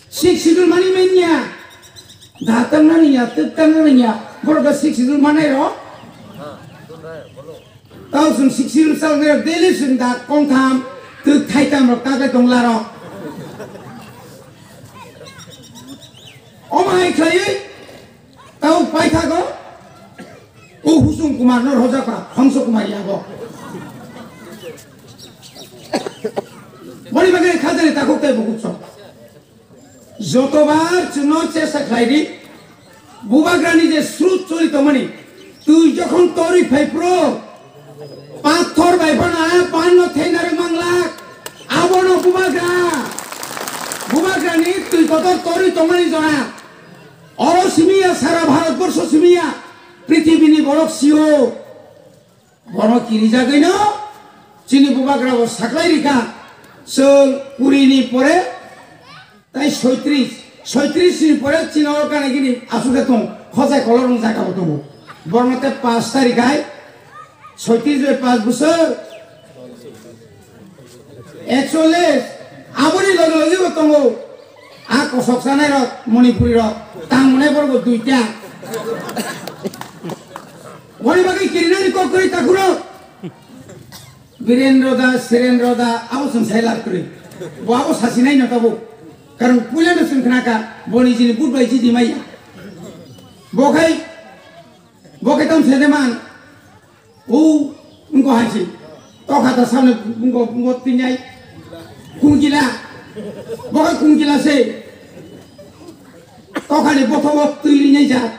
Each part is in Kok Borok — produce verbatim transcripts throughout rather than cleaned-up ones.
Sixth Schedule mani manya. Da tang nani ya, tuk tang nani ya. Borok da Sixth Schedule manai ro. Tao sung Sixth Schedule sal nai daily sung da kong tham tuk thai tam rok ta kai tong la ro. Oma hai khlai. Tao paithago o Husung Kumar no rojak ba Hongso Kumar yago. Boni bagwi khajani takhuk tei bukhuk sok. Jotobar chwngno chesta khlai di. Bubagrani je srut choli tongmani, twi jokhon torwi phai phro, pathor bai phano panno thei narwk manglak. Abono bubagra, bubagrani twi kotor torwi tongmani jora. Oro simiya sara Bharatborsho simiya prithibini borok sio. Bono kirijagwino chini bubagrabo saklai rikha. Chwng kurini pore tai soitris, soitris ni pore chini oro kanagini asukhe tong, khojai kolor wng jagao tongo. Borno te pash tarikh hai, soitris bai pash bosor, ekchollis, aboni loge loge bo tongo. A kosok sanai rok, Manipuri rok, tang mwnai borok bo duita. Boni bagwi kirinani kok kwrwi takhurok. Birendra da, Sirendra da, abo chwng sai lab kwrwi. Bo abo sasinai no tabuk. Karon puila no chwng khnakha, boni jini but bai jidi maya. Bo khai, bo khai tam sede man. O, wngkha hai se. Tokha ta samne wngkha, wngkha twi nai. Kungkila. Bo khe kungkila se. Tokhani bothobo twi li nai jak.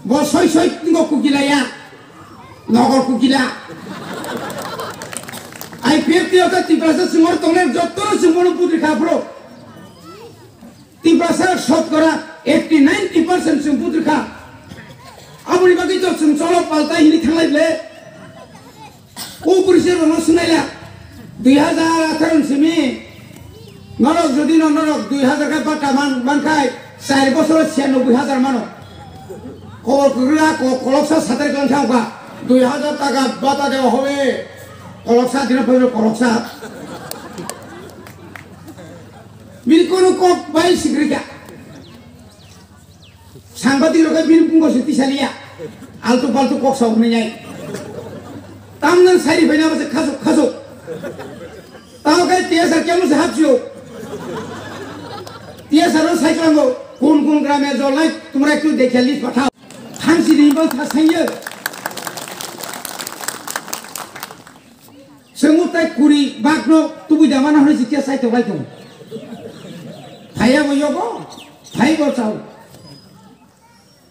Bo soi soi wngkha kungkila ya. Nogor kungkila. I P F T o ta Tiprasa singor tongnai jotto no singor putri kha bro. Tiprasa shotkora eighty ninety percent chwng butrikha. Aboni bagwi to chwng cholo paltai hini thanglai ble. O puri se rwno swngnaila. Dui hajar atharo ni simi. Norok jodi no norok dui hajar khe bata man, man khai, char bosoro chiyanobboi hajar mano. Kobor kwrwngya ko-, koloksa satai klang thangkha. Dui hajar taka bata dewa hobe. Koloksa dino phaibro koloksa. Bini kono kok bai sikrikha. Sangbadik rok bini bungo se tisaliya. Altu paltu kok sa hwnwi nai. Tamnang sairi phaina bose khasuk khasuk. Tamo kai T S R kemo se hapsio. T S R no sai klango. কোন কোন গ্রামে জল নাই তোমরা একটু দেখে লিস্ট পাঠাও. Thansi ni bang tha saiyo. Chwng tai kuri bakno tubui da mano hwnwi se khe sai tonglai tongo. Phaiya bo yogo, phai bo chao.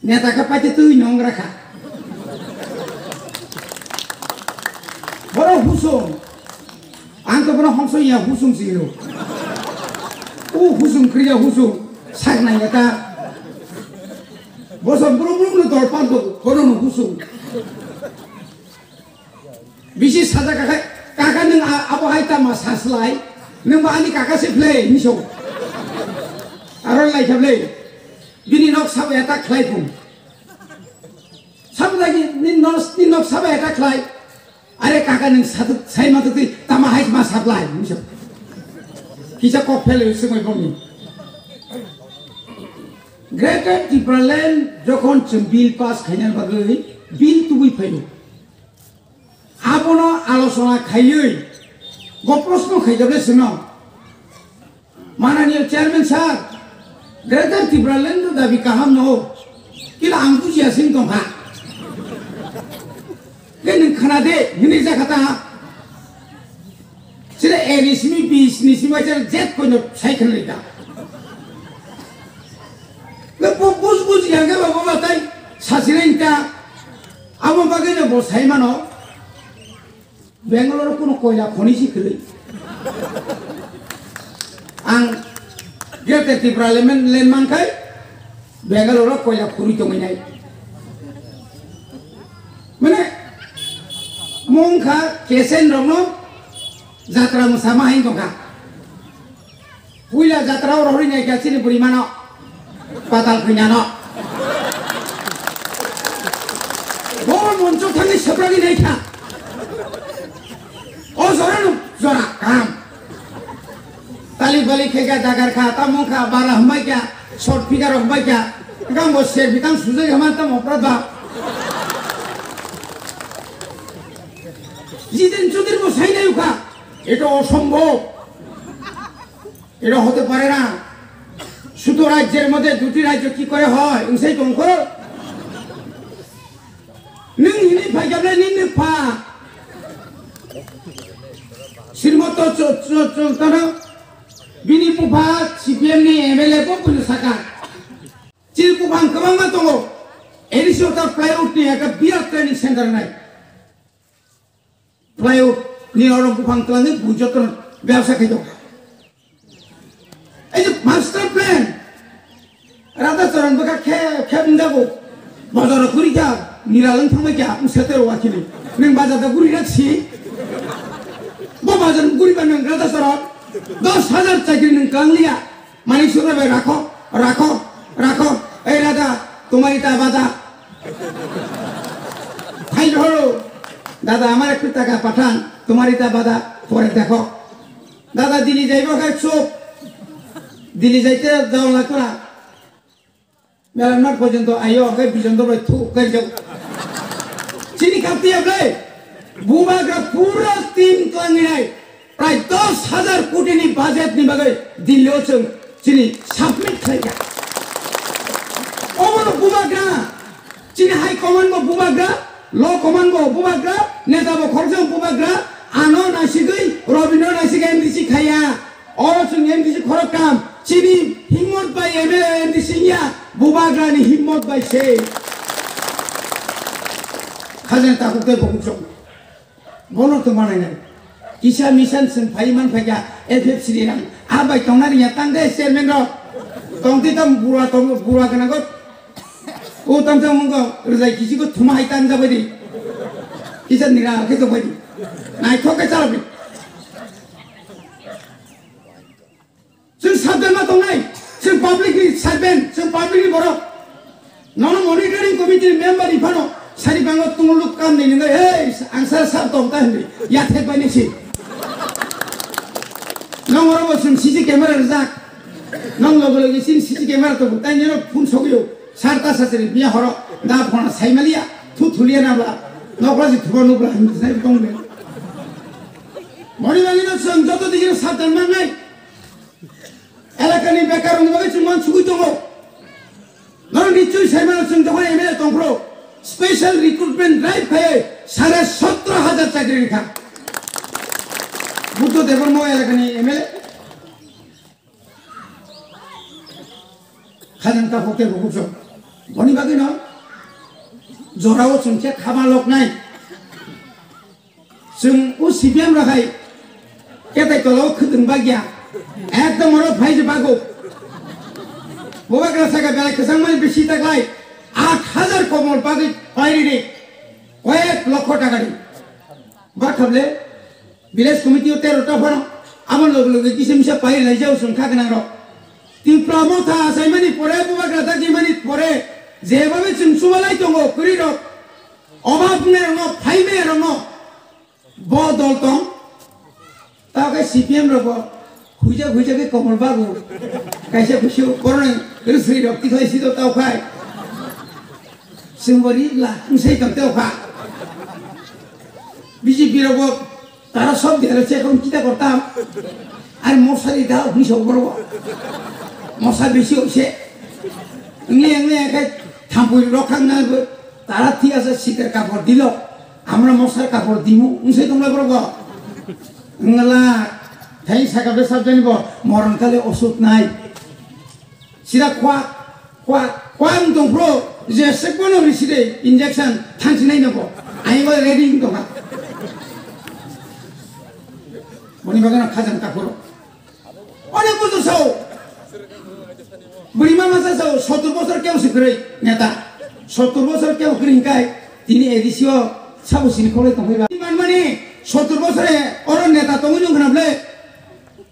Neta khe paite twi nongra kha. Boro husung. Ang to bono hongso ya husung si yo. O husung kriya husung. Sak nai neta. Boso brum brum no dol pan to bono no husung. Bisi sajak kha, kaka nwng a-, abo hai tama saslai, nwng bo ani kaka se phlai, hinwi sao. Aro lai kha bwle, bini nok sabo attack khlai phung. Sabo lagi, ni nos, ni nok sabo attack khlai. Are kaka nwng sadu-, sai ma twi tama hai ma saplai, hinwi sao. Kisa kok phel swngwi bongni. Greater Tipraland jokhon chwng bill pass khaina bagwi bill tubui phaio. Abono alochona khaiwi go proshno khaijak le chwngno, "Mananiya Chairman sir, Greater Tipraland no dabi kaham no, kila ang bujiya sing tongkha." Khe nwng khna de, hinwi jakha ta. Sini A D simi B sini simi aja jet koino sai khna rika. Khe bu-, buj buj yang khe baba batai sasina inta. Amo bagwi no bo sai mano. Bangalore kuno koila khoni si kwrwi. Ang Greater Tipraland man khai Bangalore koila khuri tongwi nai. Mane mungkha kesen rokno jatra mwsama hai tongkha. Puila jatra o rohorwi nai kha chini bwrwi mano. Patal khuinano. Bo moncho thangwi sepragwi nai kha. O jora no jora kam. Tali bali khe kha, dagar kha, tamo kha, bara hwnbai kha, short figure rok bai kha. Gam bo ser bikang sujai hama tamo opradh ba. Jiten Chaudhary bo sai nai kha. Eto oshombhob. Eto hote pare na. Sudo rajyer moddhe duti rajyo ki kore hoy, wngsai tongkho. Nwng hini phaikable nini pha. Srimoto cho-, cho-, cho-, tano bini bupha C P M ni M L A bo buino saka. Chini buphang kwbangma tongo. A D C o ta plywood ni ekta birat training center nai. Plywood ni oro buphang twlangwi bui jotono bebsa khai tongo. Ei je master plan, Radha Charan bwkha khe, khe wngjago. Bazaro guri kha, niralwng thangbai kha, wng seter wa chini. Nwng bazar da guri rak si. Bo bazar guri ba nwng Radha Charan. Dos hajar chakri nwng klang liya. Manik Sukra bhai, rakho, rakho, rakho. Ei Radha, tumhari ta bada. Phai dhoro. Dada, amar ektu taka pathan, tumhari ta bada, pore dekho. Dada, Delhi jaibo khai chup. Delhi jaite jao na kora. Melanmat porjonto ayo, khai bijonto bai thu, khai jao. Chini kapti ablai. Bubagra pura team klanginai. Prai dos hajar koti ni budget ni bagwi Delhi o chwng chini submit khlai kha. Obono bubagra, chini high command bo bubagra, low command bo bubagra, neta bo khoroksa bo bubagra, ano naisigwi Robindra naisigwi M D C khaiya. Oro chwng M D C khoroktham, chini Himmot bai M L A M D C wngya, bubagra ni Himmot bai se. Khajani takhuk tei bukhuk chwng. Bono to manai nai. Kisa misan seng phai man phai kha F F C ni rang. A bai tong nari ya tang de chairman rok. Tong ti tam burwa tong burwa kana go. O tam tam mung go rijai kisi go thuma hai tang jabai di. Kisa nira ke to bai di. Nai thok ke chala bi. Chwng sabdan ma tongnai, chwng public ni servant, chwng public ni borok. Nono monitoring committee ni member ni phano sari bango tunguluk kam ni ngai, "Hey, ang sar sab tong ta," hinwi, yathek bai ni si. Nong oro bo chwng C C camera rijak. Nong logo logi chini C C camera tongo, tai nino phone sogwi o, sar ta sasari biya horo, da phone sai maliya, thu thuliya na bla, nokla si thuba nubla, hinwi sai tong le. Moni bagwi no chwng joto digino sabdan mangnai. Elakani bekarrokni bagwi chwng uansugwi tongo. Norok nichoi saimano chwng jokhon M L A tongphuru special recruitment drive khaiwi sare sotro hajar chakri rikha. Buddho Debbarma elakani M L A. Khajang takhuk tei bukhuk chwng. Boni bagwino jorao chwng khe khama loknai. Chwng o C P M rok hai ketai tola o khwtwng bagya. Ekdom oro phai je bago. Bubagra saka belai kwchangmani bisi taklai. Aat hajar komor bagwi pairi de. Koyek lokho taka di. Ba khable village committee o tero ta phano. Abo loge loge kisa misa pairi lai jao chwng kha gwnang rok. Tipra motha achaimani pore, bubagra dagimani pore, jebabe chwng chubalai tongo kwrwi rok. Obab wngnai rokno, phai maya rokno. Bo dol tong, tao khe C P M rok bo huijak huijak khe komol bago. Kaisa kusu boroni rwsri rok tikhlai si do tao khai. Chwng bo ri bla wngsai tong teo kha. B J P rok bo tara sob dera che kon kita kortam. Ar mosari da hwnwi sok borok bo. Mosa bisi ose. Wngya wngya khe thampui rok khang na tara thik asa sitar kapor dilo. Amra mosar kapor dimu wngse tongla borok bo. Wngla thai saka be sabjani bo moron kale osuk nai. Sida khwa khwa khwa wng tong pro je se kono riside injection thansi nai nogo. Ai bo ready wng tongha. Boni bagana khajang kapor. Onek bojor sao. Bwrwi ma masa sao, sottor bosor kebo se kwrwi neta. Sottor bosor kebo kwrwi hwnkhe tini A D C o sabo sini kholai tongphai ba. Manmani sottor bosore oro neta tongwi nung khna ble.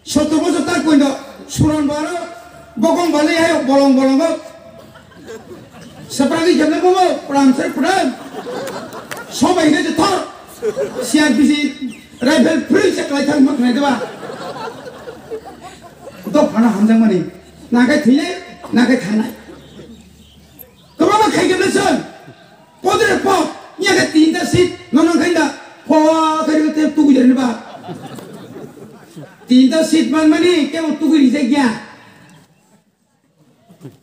Sottor bosor tak koindo suron baro bokong balwi ayo bolong bolongo. Sepragi jemne bobo pram ser pram. Sobai ne je thor. C R P C rifle free se klai thang mak nai deba. Tok phano hamjakmani. Nakai thwinai, nakai thangnai. Kwbangma khai khe bwswng. Podre pok, nya khe tinta seat, nono khai da. Pok khai te tugui jani ba. Tinta seat manmani kebo tugui rijak ya.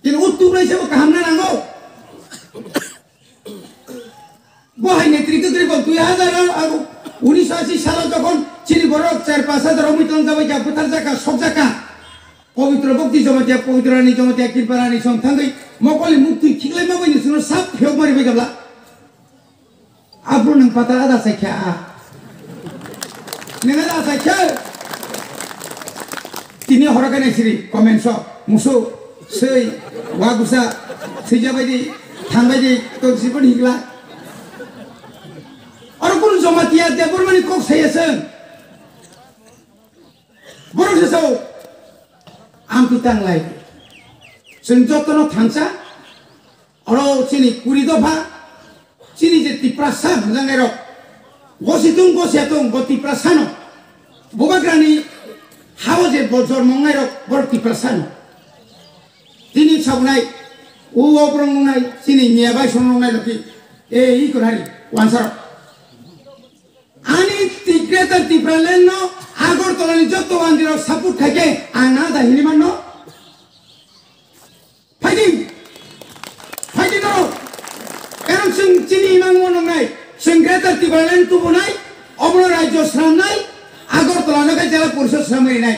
Kini o tugnai sabo kaham na nango. Bo hai netri kwtri bo dui hazar aro unis ashi salo jokhon chini borok char pas hazar omoi tong jabai ja buthar jaka sok jaka. Pabitra Bhakti Jamatia, Pabitra Rani Jamatia, Kripa Rani song thangwi mokoli muktwi khiklai ma bai ni suno sap phiyok mari bai gabla. Abro nang pata ada sakya a. Nang ada sakya. Tini hora kana siri comment so musu sei wagusa sija bai di thang bai di to sipon higla. Aro kun Jamatia Debbarmani kok saya seng. Borok se sao. Amtwi tanglai. Chwng jotono thansa. Oro chini kuri dopha. Chini je Tiprasa hwnjaknairok. Gositung gosiatung bo Tiprasano. Bubagrani hao je bo jormo wngnairok borok Tiprasano. Tini sabnai. O obrong wngnai. Chini miya bai song wngnai loki. E i kurari. Wansarok. Ani Ti-, Greater Tipraland no Agartala ni jotto wandirok support khaikhe ang na da hini manno. Fighting! Fighting doro! Karon chwng chini imang mo nongnai, chwng Greater Tipraland tubunai, obono rajyo swnamnai, Agartala no khe jela porishod swnamwi rinai.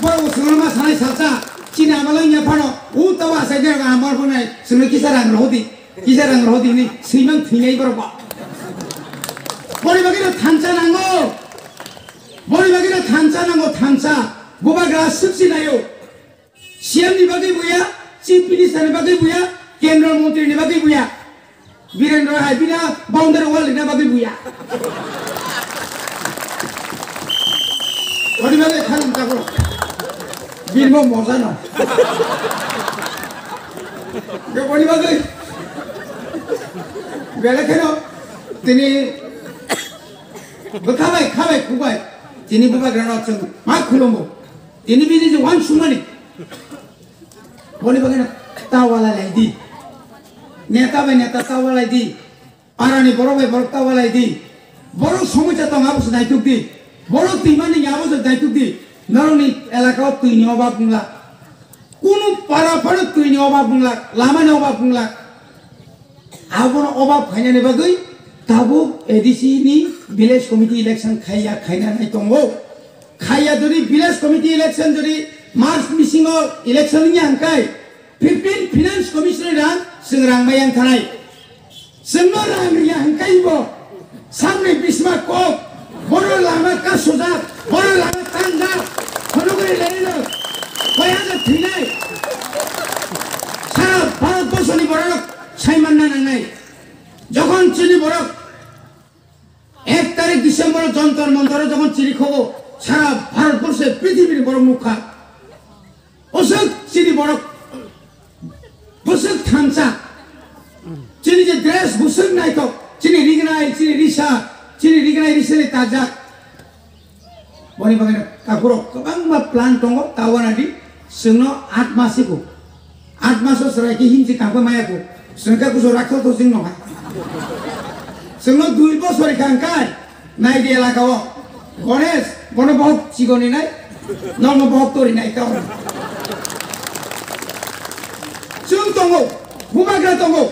Borok bo chwngno ma sanai salsa, chini amalo wngya phano, u tabo asai de amar phonai, chwngno kisa rang rohodi. Kisa rang rohdi hwnwi swimang thwinai borok ba. Boni bagwi no thansa nango. Boni bagwi no thansa nango, thansa. Bubagra swkchi naio. C M ni bagwi buya, Chief Minister ni bagwi buya, Kendra Montri ni bagwi buya. Birendra hai bina boundary wall rina bagwi buya. Boni bagwi khalam tako. Birmo mojano. Yo boni bagwi. Bele kheno tini bwkha bai, kha bai, khu bai. Tini bubagra no chwng ma khulumbo. Tini bini je wan sumani. Boni bagwi no ta wala lai di. Neta bai neta ta wala lai di. Parani borok bai borok ta walai di. Borok somosya tong abo se naituk di. Borok twimani abo se naituk di. Norokni elaka o twini obab wngla. Kunu para phano twini obab wngla, lamani obab wngla. Abono obab khainani bagwi tabuk A D C ni village committee election khaiya khaina nai tongo. Khaiya jodi village committee election jodi March bisingo election wngya hwnkhe, fifteen Finance Commission ni rang, chwng rang bai yang thanai. Chwngno rang riya hwnkhe bo samni bisma kok, bono lama kasujak, bono lama tanjak, phunugwi lelino, koi hajar thwinai. Sara Bharat borso ni borok saimanna nangnai. Jokhon chini borok Ek tarik December Jantar Mantar o jokhon chiri khobo, sara Bharat borshe, prithibini borok nukha. Bwswk chini borok, bwswk thansa, chini je dress bwswk naithok, chini rignai, chini risa, chini rignai risani tajak. Boni bagwi takhurok kwbangma plan tongo, ta wanadi chwngno aat mas iko. Aat maso chwrai khe himchi kangkhe maya ko. Chwng khe kuso rakho to chwng no hai. Chwngno dui bosor kha hwnkhe nai di elaka o. Ganesh, bono bohok chikoni nai, nokno bohok tori nai ta. Chwng tongo, bubagra tongo.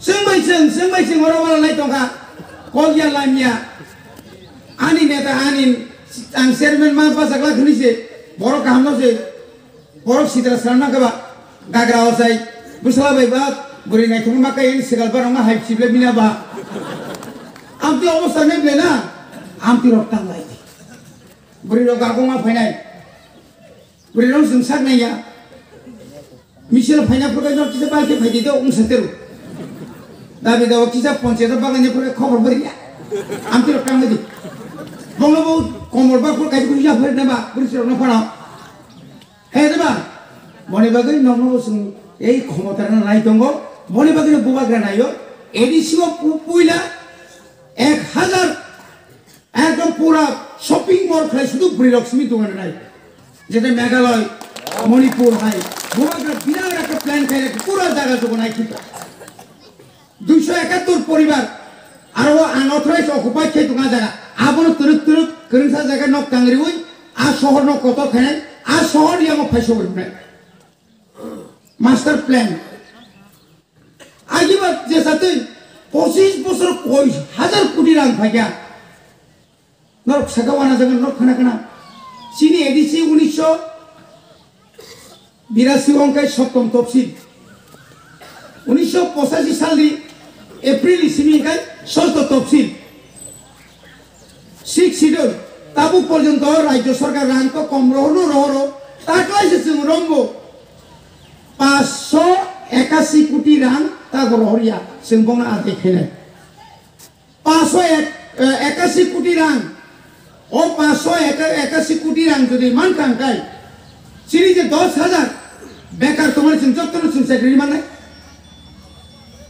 Chwng bai chwng, chwng bai chwng oro wala nai tongkha. Kok ya lam ya. Ani neta, ani, ang chairman ma bachakla khwni se, borok kaham no se, borok sitra sram na kaba, gagra osai, bwsala bai ba, bwrwi naithok ma kai, ani swkal barok ma hai sible bina ba. Amtwi obostha ne ble na, amtwi rok tang lai. Bwrwi rok gagong ma phainai. Bwrwi rok chwng sak nai ya. Misil phaina phuru no kisa bai khe phai di do wng sa teru. Dabi dawa kisa ponchayat bagani phuru khobor bari ya. Amtwi rok tang di. Bongno bo komor ba phuru kai ya phuru na ba bwrwi rok no phano. He de ba. Boni bagwi nokno bo chwng ei khomota rwna nai tongo. Boni bagwi no bubagra naio. A D C o pu-, puila ek hazar ekdom pura Shopping mall khlai sudu bwrwi rok simi dungan nai. Jete Meghalaya, Manipur hai, bubagra birat ekta plan khai pura jaga jogo nai khipa. Duiso ekattor poribar aro unauthorized occupied khai tongma jaga. Abono twrwk twrwk kwrwngsa jaga nok tangriwi a sohor no kotor khainai, a sohor yango phaiso wngnai. Master plan. Agiba jesatwi pochis bosor koi hajar koti rang phaikha. Norok saka wana jaga norok khana khana. Chini A D C unisho birasi wngkhe sottom topsil. Unisho pochashi salni April ni simi hwnkhe sosto topsil. Sixth Schedule, tabuk porjonto Rajya Sarkar rang to kom rohorno rohoro, taklaise chwng rombo paanch sho ekashi koti rang tago rohorya, chwng bongno adai khainai. Paanch sho ek, eh, ekashi koti rang, o paanch sho eka-, ekashi koti rang jodi mankha hwnkhe, chini je dos hajar bekar tongmani chwng jottono chwng chakri mannai.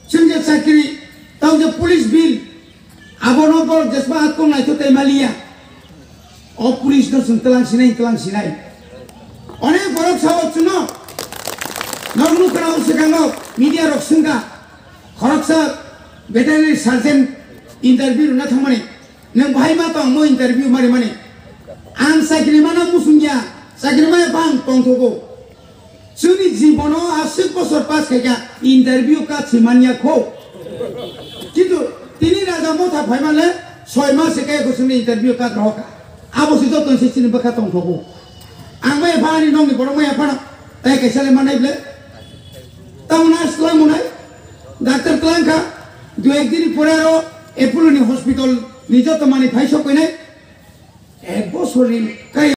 Chwng je chakri, tamo je police bill, abono borok jesma atkong naithok tei maliya. O police no chwng tlang sinai, tlang sinai. Onek borok sao chwngno. Nok nuk khna o swkango media rok swngkha. Khoroksa veterinary surgeon interview rwna thangmani. Nwng bahai ma tong mo interview mari mani. Ang chakri mana musung ya, chakri maya bang tongthogo. Chwngni jibono aswk bosor pass khaikha, interview card se manya kho. Kintu tini Raja Motha phaimale soi mas se kaya chwngni interview card rohorkha. Abo se joto se chini bwkha tongthogo. Ang maya phani nongni borok maya phano tai kaisa le manai ble. Tamoni as twlang monai. Doctor twlang kha. Dui ek din pore aro Apollo ni hospital ni joto mani phai sok koinai. Ek bosor ni kai